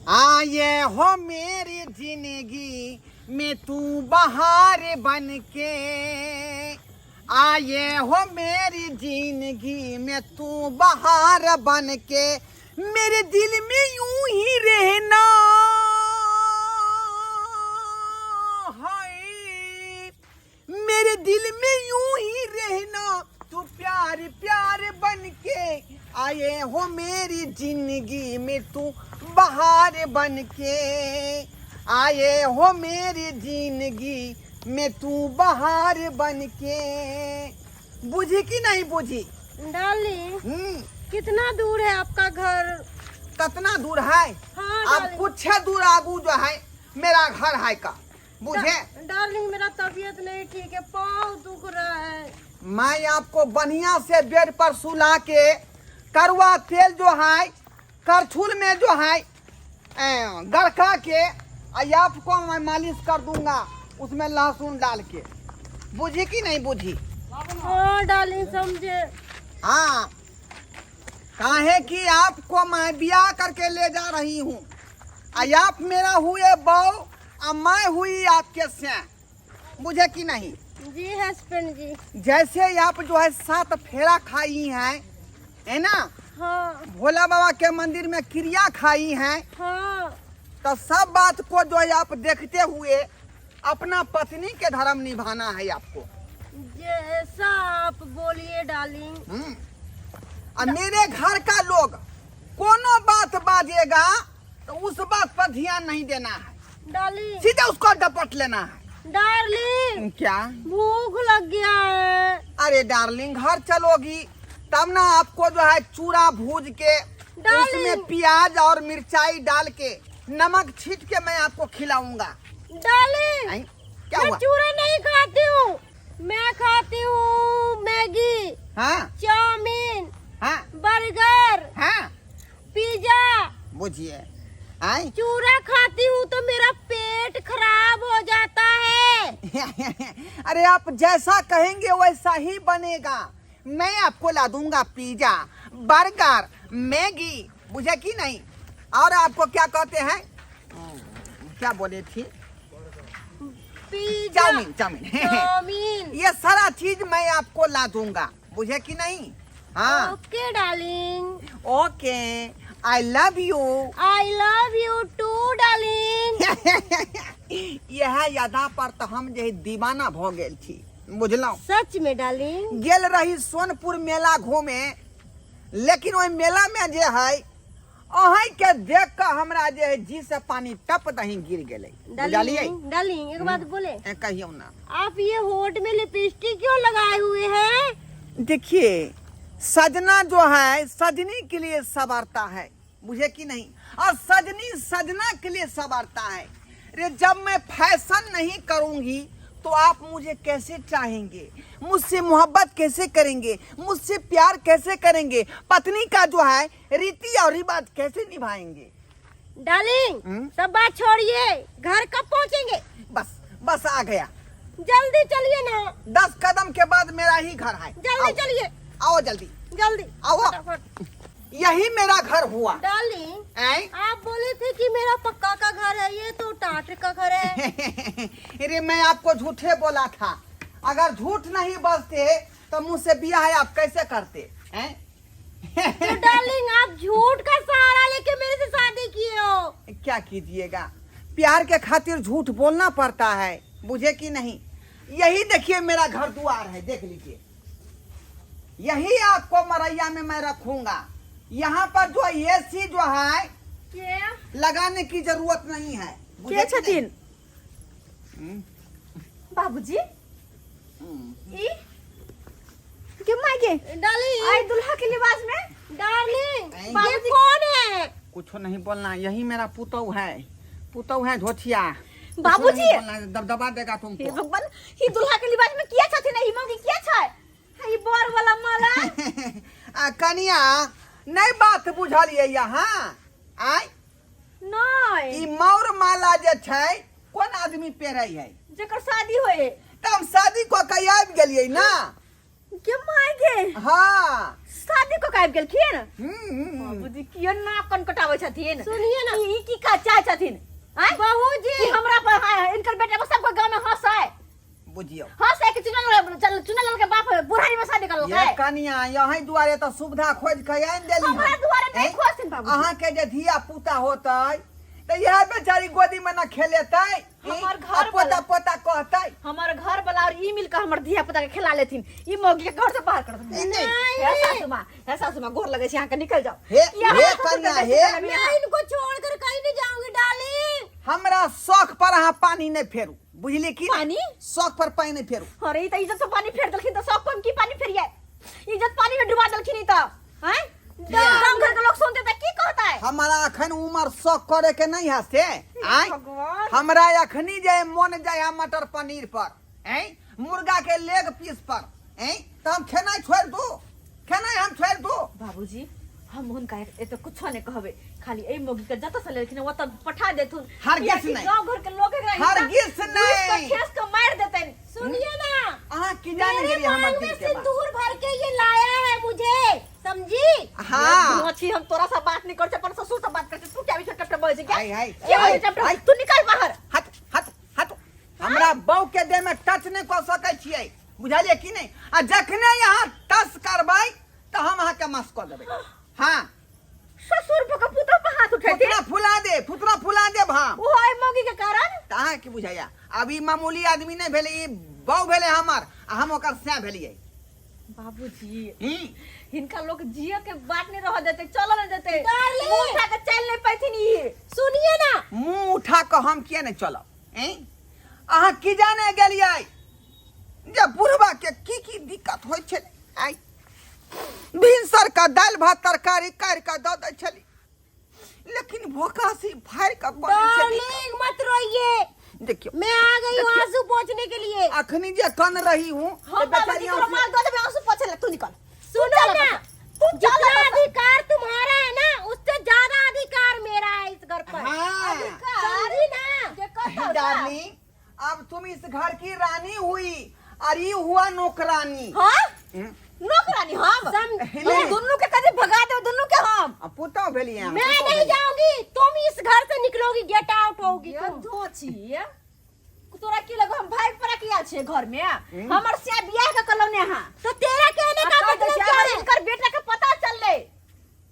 आए हो मेरी जिंदगी में तू बहार बन के, आए हो मेरी जिंदगी में तू बहार बन के, मेरे दिल में यूं ही रहना, हाय मेरे दिल में यूं ही रहना, तू प्यार प्यार बन के आए हो मेरी जिंदगी में तू बहार बन के, आए हो मेरी जिंदगी में तू बहार बन के। बुझी कि नहीं बुझी? डार्लिंग, कितना दूर है आपका घर? कितना दूर है? हाँ, अब डार्लिंग। कुछ दूर आगू जो है मेरा घर है का, बुझे? डार्लिंग मेरा तबीयत नहीं ठीक है, पाँव दुख रहा है। मैं आपको बढ़िया से बेड पर सुला के करुआ तेल जो है करछुल में जो है गड़का के आपको मैं मालिश कर दूंगा, उसमें लहसुन डाल के। बुझी कि नहीं बुझी? हाँ डार्लिंग समझे। हाँ, काहे कि आपको मैं ब्याह करके ले जा रही हूँ, आप मेरा हुए बहू और मैं हुई आपके से, बुझे कि नहीं? जी हस्बैंड जी। जैसे आप जो है 7 फेरा खाई हैं, है ना? हाँ। भोला बाबा के मंदिर में क्रिया खाई हैं। हाँ। तो सब बात को जो है आप देखते हुए अपना पत्नी के धर्म निभाना है आपको। जैसा आप बोलिए डार्लिंग। और मेरे घर का लोग कोनो बात बाजेगा तो उस बात पर ध्यान नहीं देना है डार्लिंग, सीधे उसको डपट लेना है। डार्लिंग क्या? भूख लग गया है। अरे डार्लिंग घर चलोगी तब ना आपको जो है चूरा भूज के डार्लिंग। उसमें प्याज और मिर्चाई डाल के नमक छीट के मैं आपको खिलाऊंगा। Darling I? क्या मैं हुआ? चूरा नहीं खाती हूँ, मैं खाती हूँ मैगी, हाँ? चाउमीन, हाँ? बर्गर, हाँ? पिज्जा। बुझिए आई? चूरा खाती हूँ तो मेरा पेट खराब हो जाता है। अरे आप जैसा कहेंगे वैसा ही बनेगा। मैं आपको ला दूंगा पिज्जा, बर्गर, मैगी, बुझे कि नहीं? और आपको क्या कहते हैं, क्या बोले थी? Pizza, chowmein, chowmein, chowmein. ये सारा चीज मैं आपको ला दूंगा, बुझे कि नहीं? हाँ। Okay darling. Okay, I love you. I love you too darling. यह यादा पर तो हम जे दीवाना भ गेल छी, बुझलहुँ? सच में डार्लिंग? गेल रही सोनपुर मेला घूमे, लेकिन ओहि मेला में जे है अहीं के देख के हमरा जे है जी से पानी टप दही गिर गेलै। बुझलियै? डार्लिंग, डार्लिंग एक बात बोले? कहियौ ना। आप ये होठ में लिपस्टिक क्यों लगाए हुए हैं? देखिए सजना जो है सजनी के लिए संवरता है, बुझे कि नहीं? और सजनी सजना के लिए संवरता है। अरे जब मैं फैशन नहीं करूंगी तो आप मुझे कैसे चाहेंगे, मुझसे मोहब्बत कैसे करेंगे, मुझसे प्यार कैसे करेंगे, पत्नी का जो है रीति और रिवाज कैसे निभाएंगे? डार्लिंग सब बात छोड़िए, घर कब पहुंचेंगे? बस बस आ गया, जल्दी चलिए ना। 10 कदम के बाद मेरा ही घर है। जल्दी चलिए। आओ जल्दी, जल्दी आओ। फटाफट। यही मेरा घर हुआ। डार्लिंग ऐं? आप बोले थे कि मेरा पक्का का घर है, ये तो टाट का घर है। अरे मैं आपको झूठे बोला था, अगर झूठ नहीं बजते तो मुझसे ब्याह है आप कैसे करते हैं? तो डार्लिंग आप झूठ का सहारा लेके मेरे से शादी किए हो। क्या कीजिएगा, प्यार के खातिर झूठ बोलना पड़ता है, बुझे कि नहीं? यही देखिए मेरा घर द्वार है, देख लीजिए, यही आपको मरैया में मैं रखूंगा। यहाँ पर जो एसी जो है क्या? लगाने की जरूरत नहीं है। बुझे के कि नहीं? छथिन? बाबूजी? ई? के माय के? डार्लिंग। आई दुल्हा के लिबास में? डार्लिंग, ऐं? ये बाबूजी। कौन है? कुछ नहीं बोलना, यही मेरा पुतौ है, पुतौ है झोठिया। बाबूजी। कुछो नहीं बोलना, दबदबा देगा तुमको। हे भगवान, ई दुल्हा के लिबास में किया छथिन? ई मौगी किया छै? ई बर वाला माला। आ, कनिया नहीं बात बुझलियै यहाँ? आय? नहीं। ई मौर माला जे छै कोन आदमी पेरै है? जकर शादी होए। त हम शादी क के आबि गेलियै ना। के माय गे? हाँ। शादी क के आबि गेलखिन? हम्म। बाबूजी किया नाक कन कटाबै छथिन? सुनिए ना। ई की काज छथिन आँय? बहू जी कि हमरा पर हाँ, इनकर बेटा को सबको गांव में हंसाए बुझियौ हंसाए कि चुनल चुनल के बाप बुढ़ारी में शादी करलकै ये कनिया यही दुआरे तऽ सुविधा खोज के आनि देली हमरा हन। दुआरे नहि हैं? खोजथिन बाबूजी। अहाँके जे धिया पुता होतै तऽ इएह बेचारी गोदी में न खेलेतै हैं? हमर घर आ पोता वाला। पोता कहतै हमर घर वाला और ई मिलकर हमर धिया पुता के खिला लेथिन ई मौगी के घर से बाहर कर देथिन नहीं, हे सासू माँ हे सासू माँ गोर लगे छै अहाँ के निकल जाओ हे- किया हे हमरा ससुर के कन्या, बेइज्जती हे। करबै मैं अहाँ? इनको छोड़कर कहीं नहीं जाऊंगी डार्लिंग हमरा शौक पर अहाँ पानी नहि फेरू बुझलियै की पानी? शौक पर पानी नहि फेरू अरे ई त इज्जत से पानी फेर देलखिन त सब कम की पानी फेरिए इज्जत पानी में डुबा देलखिन ई त हैं गांव घर के लोग सुनते त की कहतै हमारा अखन उमर शौक करे के नहीं है से आय भगवान। हमरा अखनी जे मन जाय है मटर पनीर पर ऐं मुर्गा के लेग पीस पर ऐं तऽ हम खेनाइ छोड़ि दू खेनाइ हम छोड़ि दू बाबूजी हम हुनका एते कुछो नहि कहबै खाली एहि मौगी के जतऽ से लेलखिन ओतऽ पठा देथुन हरगिज कियाकि नहि। गाँव घर के लोग एकरा हिनका हरगिज नहि। घुसि कऽ ठेस कऽ मारि देतनि सुनिए ना अहाँ की जाने मेरे गेलियै हमर मांग दिल में के बात सिंदूर भर के ये लाया है मुझे समझी हाँ छी हम तोरा से बात नहीं करछे अपन ससुर से बात करछे तू क्या बीच टप टप बजै छै क्या हाय, हाय, क्या हाय, बजै टप हाय। टप तू निकल बाहर हट हट हट हमरा बहू के देह में टच नहि कऽ सकै छियै बुझलियै कि नहि आ जखने यहाँ टच करबै तऽ हम अहाँके मस कऽ देबै हाँ ससुर पर के पुतोह पर हाथ उठेथिन फुतरा फुला दे फुतरा फुला देब हम ओहो एहि मौगी के कारण तऽ अहाँ की बुझाइया अब ई मामूली आदमी नहि भेलै ई बहू भेलै हमर आ हम ओकर सैं भेलियै बाबूजी हम्म। हिनका लोग जिए के बात नहीं रह देते चल नहीं देते डार्लिंग। मुंह उठा के चल नहीं पैथिन ई सुनिए ना मुंह उठा कऽ हम किया नहि चलब ऐं अहाँ की जाने गेलियै जे बुढ़बा के की की दिक्कत होइ छै आइ भिनसर का दालि भात तरकारी काटि कऽ दऽ दै छली लेकिन भोकासी फाड़ि कऽ बनै छली डार्लिंग मत रोइए देखियौ मैं आ गई हूँ देखियो। आंसू पोंछने के लिए अखनी जे कन रही हूँ हम तऽ बाबूजी बेचारी तोरा मार दऽ देबै आंसू पोछे ले तू निकल सुनो ना तू चल जितना अधिकार तुम्हारा है ना उससे ज्यादा अधिकार मेरा है इस घर पर हाँ समझी ना जे कहतौ डार्लिंग अब तुम इस घर की रानी हुई और ये हुआ नौकरानी हां हम्म। नौकरानी हम सम- हम दुन्नू के कदी भगा देब दुन्नू के हम आ पुतहु भेलियै अहाँ, मैं पुतहु नहीं भेलियै। जाऊंगी तुम इस घर से निकलोगी गेट आउट होगी तुम धोची तोरा की लगो हम भाग पर किया छे घर में हमर से बियाह के कलौ ने हां तो तेरा कहने का मतलब क्या है हिनकर बेटा के पता चलले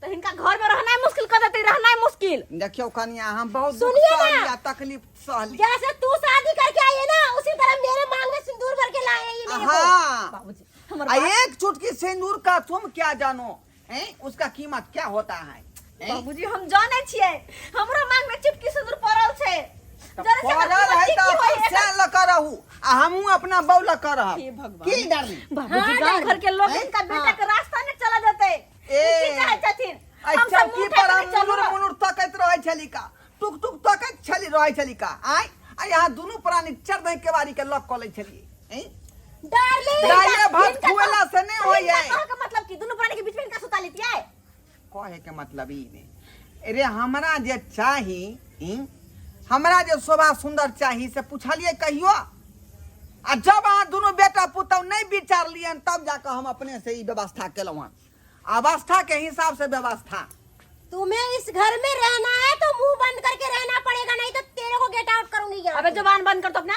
तो हिनका घर में रहना मुश्किल कर देते रहना मुश्किल देखियौ कनिया हम बहुत दुख सुनिए ना। सहली आ तकलीफ सहली जैसे तू शादी करके आई है ना उसी तरह मेरे मांग में सिंदूर भर के लाए हैं ये मेरे को हाँ बाबूजी हमर आ एक चुटकी सिंदूर का तुम क्या जानो हैं उसका कीमत क्या होता है हैं? बाबूजी हम जाने छियै हमरो मांग में चिपकी सिंदूर पड़ल छै तऽ जरा से पड़ल है की तऽ की होय अपन सैन लऽ कऽ रहू आ हमहूँ अपना बहू लऽ कऽ हे रहब भगवान। की डार्लिंग बाबूजी हाँ, गांव घर के लोग हैं? इनका बेटा के रास्ता नहीं चला देते ए। की चाहे छथिन आइ हम सब चौकी मुंह पर उठा हम के चलू मुनुर मुनुर तकैत रहै छली का टुक टुक तकैत छली रहै छली का आइ आ यहाँ दुनू प्राणी चढ़ केवाड़ी के लॉक कऽ लै छलियै हैं? डार्लिंग दाइले भात हिनका खुएला से नहि होइए हिनका कहऽ के मतलब की दुनू प्राणी के बीच में हिनका सुता लेतियै कहे के मतलब ई नहि अरे हमरा जे चाही हमरा जे शोभा सुंदर चाही से पुछलियै कहियो आ जब अहाँ दुनू बेटा पुतहु नहि विचारलियनि तब जाकऽ हम अपने से ई व्यवस्था केलहुँ हन अवस्था के हिसाब से व्यवस्था तुम्हें इस घर में रहना है तो मुंह बंद करके रहना पड़ेगा नहीं तो तेरे को गेट आउट करूंगी यहाँ अबे से। जुबान बंद कर तो अपना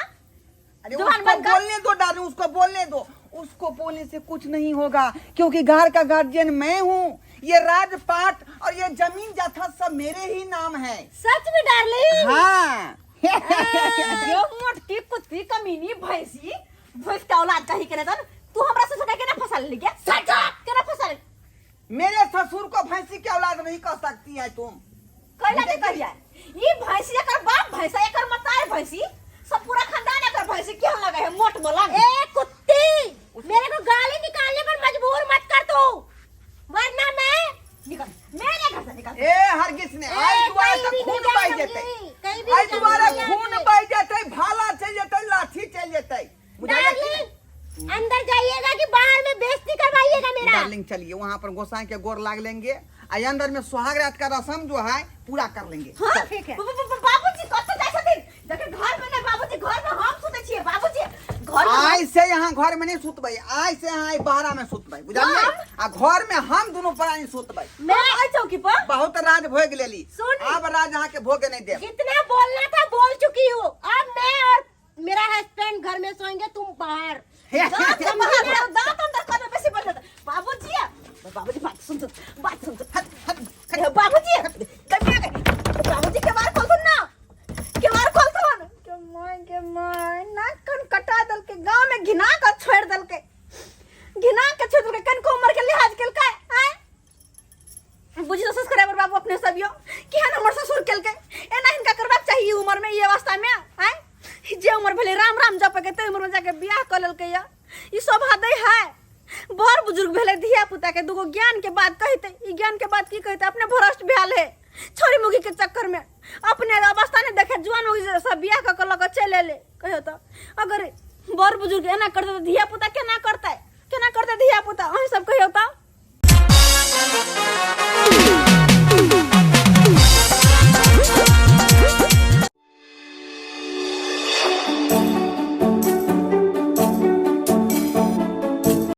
अरे जुबान उसको बंद कर। बोलने दो डार्लिंग उसको बोलने दो उसको बोलने से कुछ नहीं होगा क्योंकि घर का गार्जियन मैं हूँ ये राजपाट और ये जमीन जाथा सब मेरे ही नाम है सच में डार्लिंग हाँ यो मोटकी कुत्ती कमीनी भैंसी भैंस के औलाद कही के तन तू हमरा ससुर के केना फंसा लेली गे सच केना फंसा लेली मेरे ससुर को भैंसी की औलाद नहीं कह सकती है तुम कैला के कहिया ई भैंसी एकर बाप भैंसा एकर मतार भैंसी सब पूरा खानदान एकर भैंसी केहन लगे है मोट मलंग ए कुत्ती मेरे को गाली निकालने पर मजबूर मत कर तू वरना मैं निकल मेरे घर से निकल ए हरगिज ने ए, आई दुआरे कहीं से भी खून नहीं बह जाऊंगी, जेतै कहीं भी आई नहीं दुआरे जाऊंगी खून यहाँ से। बह जेतै भाला चलि जेतै लाठी चलि जेतै बुझलियै कि नहि? डार्लिंग अंदर जाइएगा कि बाहर में बेइज्जती करवाइएगा मेरा डार्लिंग चलिए वहाँ पर गोसाई के गोर लाग लेंगे आ अंदर में सुहाग रात का रसम जो है पूरा कर लेंगे हाँ ठीक है। बाबूजी कतऽ जाइ छथिन देखे घर में नहीं बाबूजी घर में हम सुतै छियै बाबूजी घर में आय से यहाँ घर में नहीं सुतबै आय से यहाँ बाहरा में सुतबै बुझलियै आ आ घर में हम दुनू प्राणी सुतबै। मैं आई चौकी पर बहुत राज भोग लेली। सुन। अब राज अहाँ के भोगे नहीं देब। जितना बोलना था बोल चुकी हूँ, अब मैं और मेरा हस्बैंड घर में सोएंगे, तुम बाहर। दांत से बाहर जाओ, दांत अंदर कर बेसी बोल जाता। बाबूजी, बाबूजी, बात सुन सुन, बात सुन सुन। हट, हट, हट। ए, बाबूजी कभी आ गए। बाबूजी के बार खोलथुन ना, के बार खोलथुन के my के my नाक कन कटा दल के, गांव में घिना कर छोड़ दल के, घिना के छोड़ दल के। कनको उम्र के लिहाज केल का आय बुझी तो सब्सक्राइबर बाबू अपने सब यो कि हन हमर ससुर केलकै एना हिनका करबाक चाही ई उम्र में, ई अवस्था में आय जे उम्र भेलै राम राम जपे के ते उम्र में जाके बियाह कऽ लेलकै या ई शोभा दै है? बड़ बुजुर्ग भेलै, धिया पुता के दूगो ज्ञान के बात कहते, ई ज्ञान के बात की कहते? अपने भ्रष्ट भेल है छोरी मुगी के चक्कर में, अपने अवस्था नहीं देखे, जुआन मुगी से सब बियाह कऽ के लऽ के चलि एलै। कहियो तऽ अगर बड़ बुजुर्ग एना करतै तऽ धिया पुता केना करतै? केना करतै धिया पुता? अहीं सब कहियो तऽ।